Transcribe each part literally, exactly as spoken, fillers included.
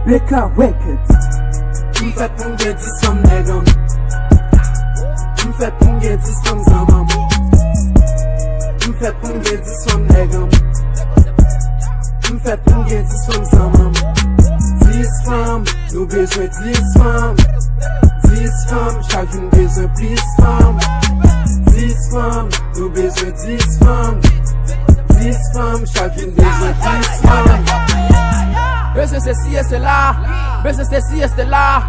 Beka Records. M fèt pou m gen dis fanm nèg an m. M fèt pou m gen dis fanm zanman m. M fèt pou m gen dis fanm nèg an m. M fèt pou m gen dis fanm zanman m. Dis fanm, nou bezwen dis fanm. Dis fanm, chak jou n bezwen plis fanm. Dis fanm, nou bezwen dis fanm. Dis fanm, chak jou n bezwen dis fanm. Bezwen sesi e sela. Bezwen sesi e sela.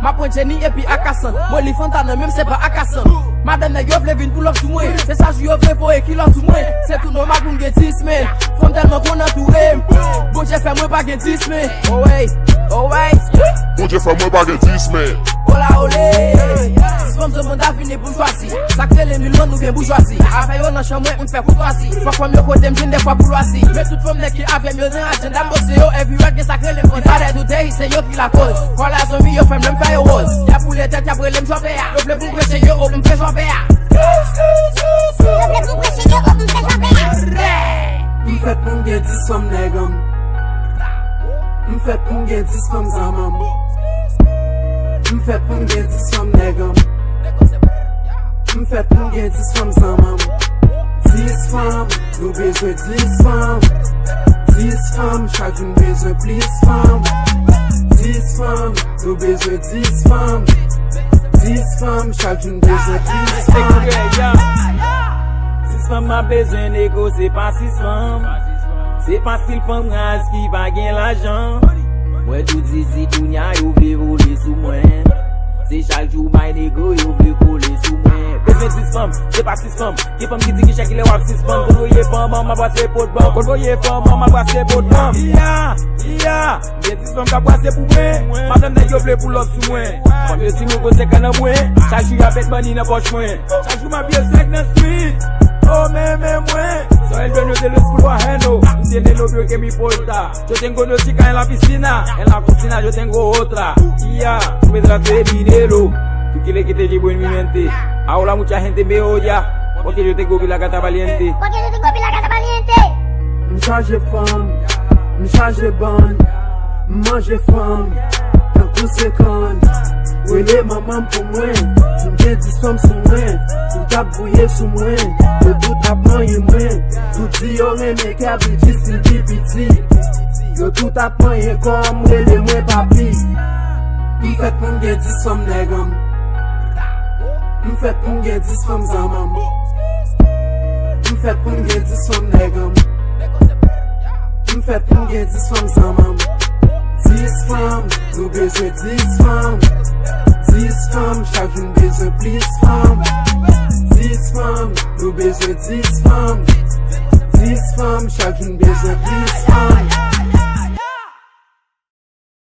M ap pran Jenny epi Akasan. Molly Fanta nan menm se pa Akasan. Madanm nèg yo vle vin pull up sou mwen. Se sa jou yo vle voye kilòt sou mwen. Se tou nòmal pou m gen dis men. Fanm tèlman konn antoure m. Bondye fè mwen pa gen dis men. Oh wey, oh wey. Bondye fè mwen pa gen dis men. Ola ole. Dis fanm zanman ta vini pou m chwazi. Sa k rele m lilonn oubyen boujwazi. Avè yo nan chan mwen, m fè koutwazi. Fòk fanm yo kote m jwenn defwa pou lwazi. Men tout fanm nèg ki avè m yo nan ajanda m bose yo. Everywhere gen sa k rele m. If I had today, se yo ki lakoz. Kòlè zanmi yo fè m lè m fè yo woz. Y ap boule tèt, y ap rele m jwè pè a. Yo vle pou m preche yo, o m fè jwè pè a. Yo vle pou m preche yo, o m fè jwè pè a. M fèt pou m gen dis fanm nèg an m. M fèt pou m gen dis fanm zanman m. M fèt pou m gen dis fanm nèg an m. M fèt pou m gen dis fanm zanman m. Dis fanm, nou bezwen dis fanm. Dis fanm, chak jou n bezwen plis fanm. Dis fanm, nou bezwen dis fanm. Dis fanm, chak jou n bezwen dis fanm. Dis fanm m ap bezwen nego, se pa sis fanm. Se pa stil fanm raz ki pa gen lajan. Mwen tou di si kounya yo vle vole sou mwen. Se chak jou bay nego yo vle kole sou mwen. Bezwen sis fanm, se pa sis fanm. Gen fanm ki di ki chak kilè w ap sispann. Konn voye fanm an, m ap pase pot ban. Konn voye fanm an, m ap pase pot ban. Iya, iya. Gen dis fanm k ap brase pou mwen. Madanm nèg yo vle pull up sou mwen. Fanm yo di nou gwo sèk nan mwen. Chak jou y ap met money nan pòch mwen. Chak jou m ap ye sèk nan street. Oh, men, men mwen. Soy el dueño de los cubanos. Tú tienes novio que me importa. Yo tengo dos chicas en la piscina. En la cocina yo tengo otra. Iya, tú me traes dinero. Tú quieres que te llevo en mi mente. Ahora mucha gente me odia. Porque yo tengo la gata valiente. Porque yo tengo la gata valiente. M chaje fanm, m chaje bann, m manje fanm, tankou se kann. Rele manman m pou mwen, m gen dis fanm sou mwen. Tout ap gouye sou mwen, yo tout ap manyen mwen. Tout di yo renmen kè, bidjis li pi piti. Yo tout ap manyen kò m, rele mwen papi. M fèt pou m gen dis fanm nèg an m. M fèt pou m gen dis fanm zanman m. M fèt pou m gen dis fanm nèg an m. M fèt pou m gen dis fanm zanman m. Dis fanm, nou bezwen dis fanm. Dis fanm, chak jou n bezwen plis fanm. Dis fanm, nou bezwen dis fanm. Dis fanm, chak jou n bezwen plis fanm.